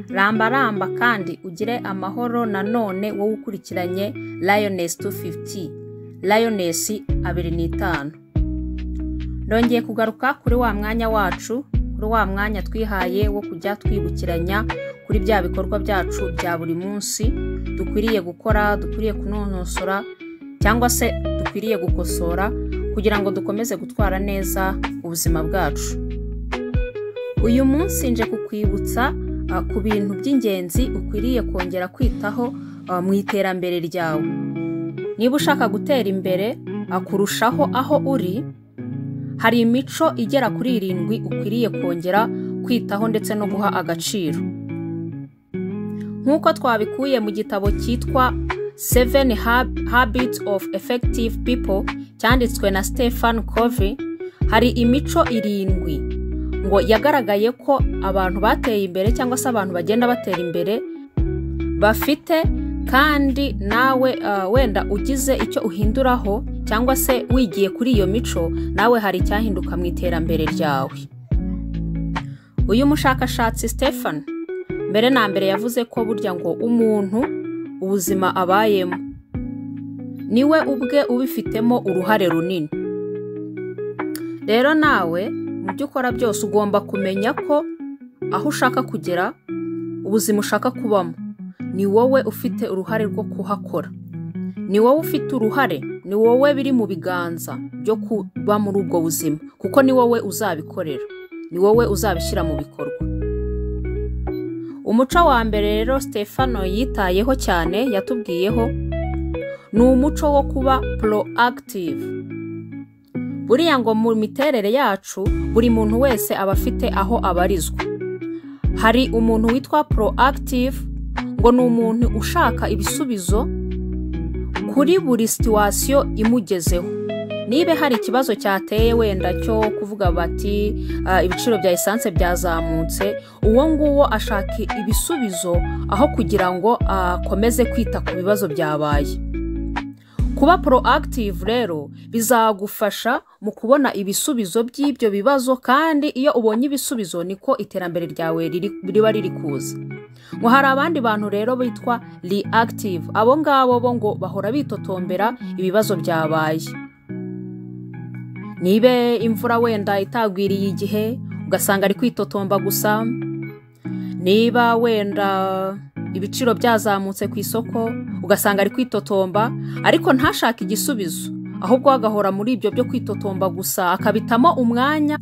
Ramba ramba kandi ugire amahoro nanone wowe ukurikiranye Lioness 250, Lioness 25. Ndongeye kugaruka kuri wa mwanya wacu, kuri wa mwanya twihaye wo kujya twibukiranya kuri bya bikorwa byacu bya buri munsi dukwiriye gukora, dukwiriye kunonosora cyangwa se dukwiriye gukosora kugira ngo dukomeze gutwara neza ubuzima bwacu. Uyu munsi nje kukwibutsa ku bintu by'ingenzi ukwiriye kongera kwitaho mu iterambere ryawe. Niba ushaka gutera imbere kurushaho aho uri, hari imico igera kuri 7 ukwiriye kongera kwitaho ndetse no guha agaciro. Nk'uko twabikuye mu gitabo cyitwa 7 Habits of Effective People cyanditswe na Stephen Covey, hari imico 7 ngo yagaragaye ko abantu bateye imbere cyangwa se abantu bagenda batera imbere bafite, kandi nawe wenda ugize icyo uhinduraho cyangwa se wigiye kuri iyo mico, nawe hari icyahinduka mu iterambere ryawe. Uyu mushakashatsi Stephen mbere na mbere yavuze ko burya ngo umuntu ubuzima abayemo niwe ubwe ubifitemo uruhare runini. Rero nawe mu byo ukora byose ugomba kumenya ko aho ushaka kugera, ubuzima ushaka kubamo, ni wowe ufite uruhare rwo kuhakora, ni wowe ufite uruhare, ni wowe biri mu biganza byo kuba muri ubwo buzima, kuko ni wowe uzabikorera, ni wowe uzabishyira mu bikorwa. Umuco wa mbere rero Stefano yitayeho cyane, yatubwiyeho, ni umuco wo kuba proactive. Buriya ngo mu miterere yacu buri muntu wese aba afite aho abarizwa. Hari umuntu witwa proactive, ngo ni umuntu ushaka ibisubizo kuri buri situation imugezeho. Niba hari ikibazo cyateye wenda cyo kuvuga bati ibiciro bya essence byazamutse, uwo nguwo ashaka ibisubizo aho kugira ngo akomeze kwita ku bibazo byabaye. Kuba proactive rero bizagufasha mu kubona ibisubizo by'ibyo bibazo, kandi iyo ubonye ibisubizo niko iterambere ryawe riba riri kuza. Ngo hari abandi bantu rero bitwa reactive, abo ngabo bo ngo bahora bitotombera ibibazo byabaye. Nibe imvura wenda itagwiriye igihe, ugasanga ari kwitotomba gusa. Niba wenda ibiciro byazamutse ku isoko, ugasanga ari kwitotomba, ariko ntashaka igisubizo, ahubwo agahora muri ibyo byo kwitotomba gusa, akabitamo umwanya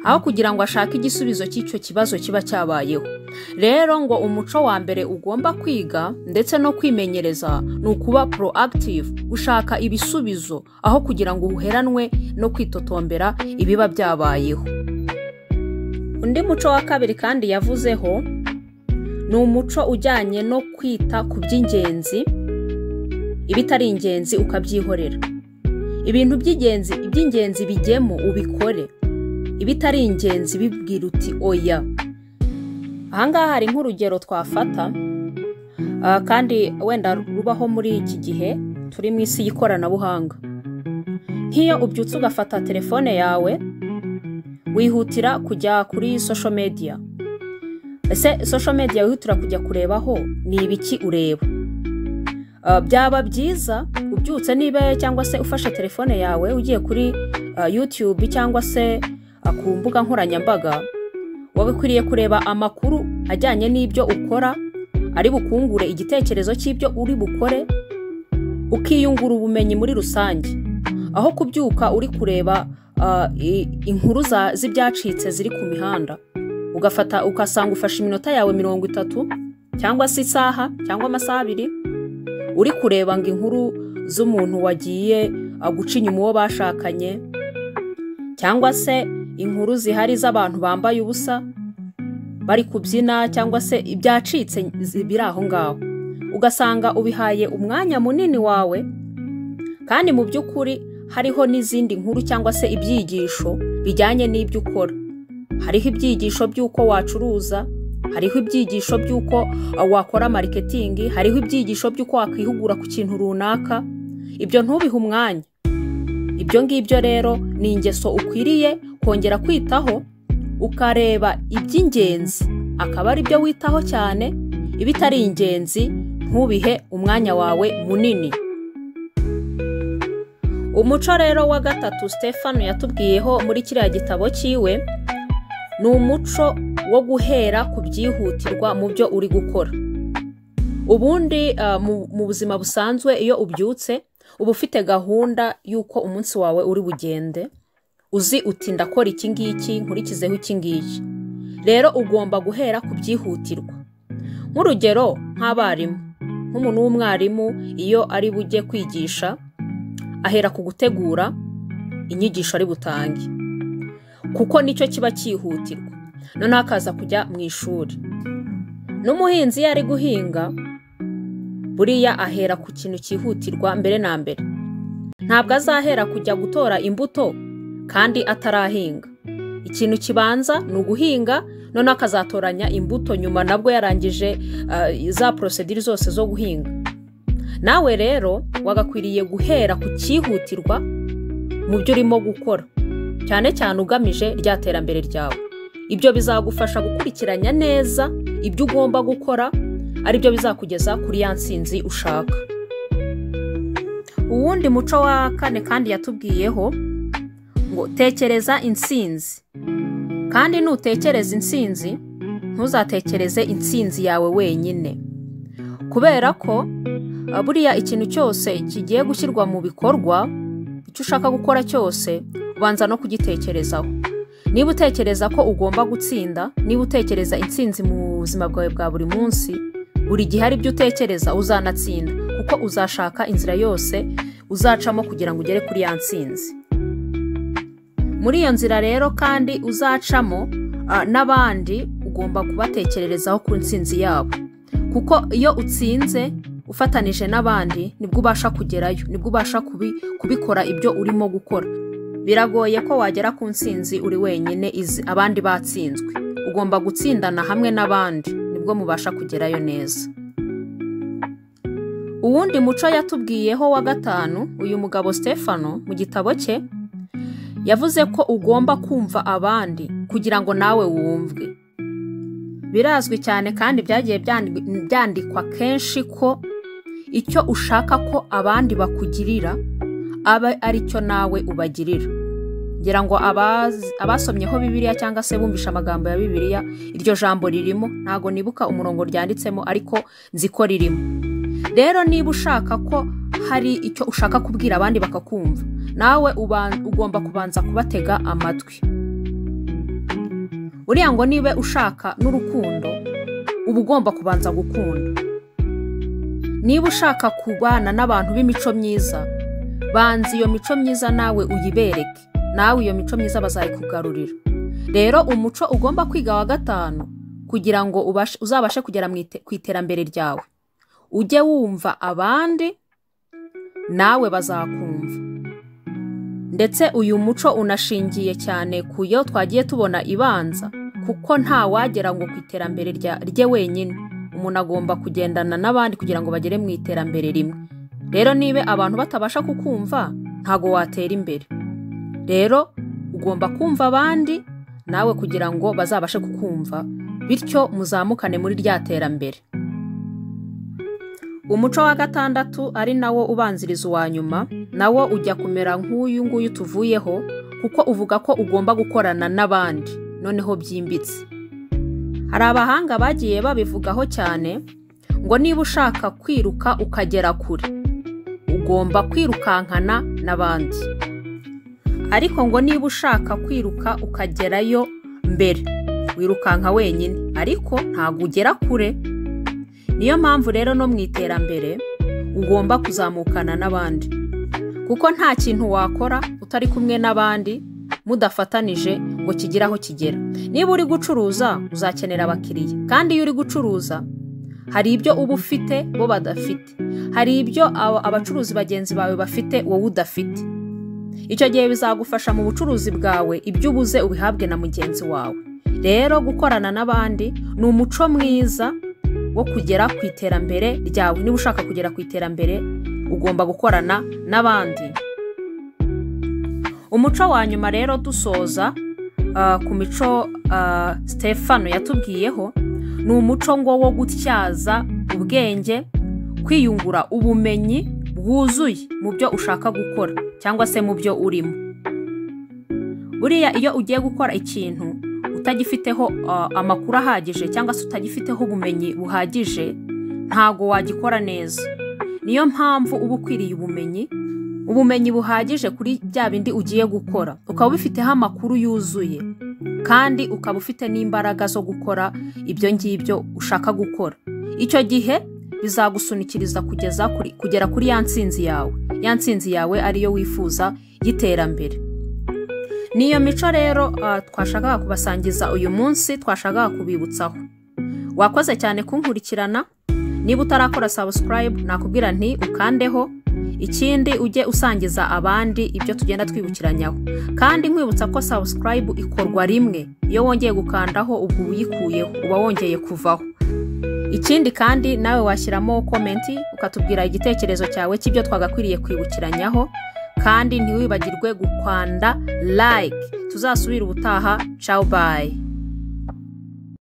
aho kugira ngo ashake igisubizo cy'icyo kibazo kiba cyabayeho. Rero ngo umuco wa mbere ugomba kwiga ndetse no kwimenyereza ni ukuba proactive, ushaka ibisubizo aho kugira ngo uheranwe no kwitotombera ibiba byabayeho. Undi muco wa kabiri kandi yavuzeho ni umuco ujyanye no kwita ku by'ingenzi, ibitari ingenzi ukabyihorera. Ibintu by'ingenzi bijyemo ubikore, ibitari ingenzi bibwira uti oya. Ahangaha hari nk'urugero twafata, kandi wenda rubaho muri iki gihe turi mu isi y'ikoranabuhanga. Nk'iyo ubyutse ugafata telefone yawe, wihutira kujya kuri social media. Ese social media wihutira kujya kurebaho ni ibiki ureba? Byaba byiza ubyutse niba cyangwa se ufashe telefone yawe ugiye kuri YouTube cyangwa se ku mbuga nkoranyambaga, wabikwiriye kureba amakuru ajyanye n'ibyo ukora, ari bukungure igitekerezo cy'ibyo uri bukore, ukiyungura ubumenyi muri rusange, aho kubyuka uri kureba inkuru z'ibyacitse ziri ku mihanda, ugafata ugasanga ufashe iminota yawe 30 cyangwa se isaha cyangwa amasaha 2 uri kureba ngo inkuru z'umuntu wagiye guca inyuma uwo bashakanye, cyangwa se inkuru zihari z'abantu bambaye ubusa bari kubyina, cyangwa se ibyacitse biri aho ngaho, ugasanga ubihaye umwanya munini wawe, kandi mu by'ukuri hariho n'izindi nkuru cyangwa se ibyigisho bijyanye n'ibyo ukora. Hariho ibyigisho by'uko wacuruza, hariho ibyigisho by'uko wakora marketing, hariho ibyigisho by'uko wakwihugura ku kintu runaka. Ibyo ntubihe umwanya. Ibyo ngibyo rero ni ingeso ukwiriye kongera kwitaho, ukareba iby'ingenzi akaba ari byo witaho cyane, ibitari ingenzi ntubihe umwanya wawe munini. Umuco rero wa gatatu Stefano yatubwiyeho muri kiriya gitabo cyiwe ni umuco wo guhera ku byihutirwa mu byo uri gukora. Ubundi mu buzima busanzwe iyo ubyutse uba ufite gahunda y'uko umunsi wawe uri bugende, uzi uti ndakora iki ngiki nkurikizeho iki ngiki. Rero ugomba guhera ku byihutirwa. Nk'urugero nk'abarimu, nk'umuntu w'umwarimu iyo ari bujye kwigisha ahera ku gutegura inyigisho ari butange, kuko nicyo kiba cyihutirwa, noneho akaza kujya mu ishuri. N'umuhinzi iyo ari guhinga buriya ahera ku kintu cyihutirwa mbere na mbere. Ntabwo azahera kujya gutora imbuto kandi atarahinga. Ikintu kibanza ni uguhinga, noneho akazatoranya imbuto nyuma nabwo yarangije za porosedire zose zo guhinga. Nawe rero wagakwiriye guhera ku cyihutirwa mu byo urimo gukora, cyane cyane ugamije rya terambere ryawe. Ibyo bizagufasha gukurikiranya neza ibyo ugomba gukora, ari byo bizakugeza kuri ya nsinzi ushaka. Uwundi muco wa kane kandi yatubwiyeho ngo tekereza intsinzi. Kandi nutekereza intsinzi ntuzatekereze intsinzi yawe wenyine, kubera ko buriya ikintu cyose kigiye gushyirwa mu bikorwa, icyo ushaka gukora cyose ubanza no kugitekerezaho. Niba utekereza ko ugomba gutsinda, niba utekereza intsinzi mu buzima bwawe bwa buri munsi, buri gihe ari byo utekereza uzanatsinda, kuko uzashaka inzira yose uzacamo kugira ngo ugere kuri ya ntsinzi. Muri iyo nzira rero kandi uzacamo n'abandi ugomba kubatekererezaho ku ntsinzi yabo, kuko iyo utsinze ufatanije n'abandi nibwo ubasha kugerayo, nibwo ubasha kubikora ibyo urimo gukora. Biragoye ko wagera ku ntsinzi uri wenyine abandi batsinzwe. Ugomba gutsindana hamwe n'abandi, nibwo mubasha kugerayo neza. Uwundi muco yatubwiyeho wa gatanu, uyu mugabo Stefano mu gitabo cye yavuze ko ugomba kumva abandi kugira ngo nawe wumvwe. Birazwi cyane kandi byagiye byandikwa kenshi ko icyo ushaka ko abandi bakugirira abe ari cyo nawe ubagirira. Ngira ngo abasomyeho Bibiliya cyangwa se bumvisha amagambo ya Bibiliya, iryo jambo ririmo, ntago nibuka umurongo ryanditsemo ariko nzi ko ririmo. Rero niba ushaka ko hari icyo ushaka kubwira abandi bakakumva, nawe ugomba kubanza kubatega amatwi. Uriya ngo niba ushaka n'urukundo, uba ugomba kubanza gukunda. Niba ushaka kubana n'abantu b'imico myiza, banza iyo mico myiza nawe uyibereke, nawe iyo mico myiza bazayikugarurira. Rero umuco ugomba kwiga wa gatanu kugira ngo uzabashe kugera ku iterambere ryawe, ujye wumva abandi nawe bazakumva. Ndetse uyu muco unashingiye cyane ku yo twagiye tubona ibanza, kuko nta wagera ngo ku iterambere rye wenyine. Umuntu agomba kugendana n'abandi kugira ngo bagere mu iterambere rimwe. Rero niba abantu batabasha kukumva, ntago watera imbere. Rero ugomba kumva abandi nawe kugira ngo bazabashe kukumva, bityo muzamukane muri rya terambere. Umuco wa gatandatu ari nawo ubanziriza uwa nyuma, nawo ujya kumera nk'uyu nguyu tuvuyeho, kuko uvuga ko ugomba gukorana n'abandi noneho byimbitse. Hari abahanga bagiye babivugaho cyane ngo niba ushaka kwiruka ukagera kure, ugomba kwirukankana n'abandi. Ariko ngo niba ushaka kwiruka ukagerayo mbere, wirukanka wenyine, ariko ntabwo ugera kure. Niyo mpamvu rero no mu iterambere ugomba kuzamukana n'abandi, kuko nta kintu wakora utari kumwe n'abandi mudafatanije ngo kigire aho kigera. Niba uri gucuruza uzakenera abakiriya, kandi iyo uri gucuruza hari ibyo uba ufite bo badafite, hari ibyo abacuruzi bagenzi bawe bafite wowe udafite. Icyo gihe bizagufasha mu bucuruzi bwawe, ibyo ubuze ubihabwe na mugenzi wawe. Rero gukorana n'abandi ni umuco mwiza wo kugera ku iterambere ryawe. Niba ushaka kugera ku iterambere ugomba gukorana n'abandi. Umuco wa nyuma rero dusoza ku mico Stefano yatubwiyeho, ni umuco ngo wo gutyaza ubwenge, kwiyungura ubumenyi bwuzuye mu byo ushaka gukora cyangwa se mu byo urimo. Buriya iyo ugiye gukora ikintu utagifiteho amakuru ahagije cyangwa se utagifiteho ubumenyi buhagije, ntago wagikora neza. Niyo mpamvu uba ukwiriye ubumenyi buhagije kuri bya bindi ugiye gukora, ukaba ubifiteho amakuru yuzuye kandi ukaba ufite n'imbaraga zo gukora ibyo ngibyo ushaka gukora. Icyo gihe bizagusunikiriza kugera kuri ya ntsinzi yawe, ya ntsinzi yawe ariyo wifuza y'iterambere. Niyo mico rero twashakaga kubasangiza uyu munsi, twashakaga kubibutsaho. Wakoze cyane kunkurikirana. Niba utarakora subscribe, nakubwira nti ukandeho. Ikindi, ujye usangiza abandi ibyo tugenda twibukiranyaho. Kandi nkwibutsa ko subscribe ikorwa rimwe, iyo wongeye gukandaho ubwo uyikuyeho, uba wongeye kuvaho. Ikindi kandi, nawe washyiramo comment ukatubwira igitekerezo cyawe cy'ibyo twagakwiriye kwibukiranyaho, kandi ntiwibagirwe gukanda like. Tuzasubire ubutaha. Ciao, bye.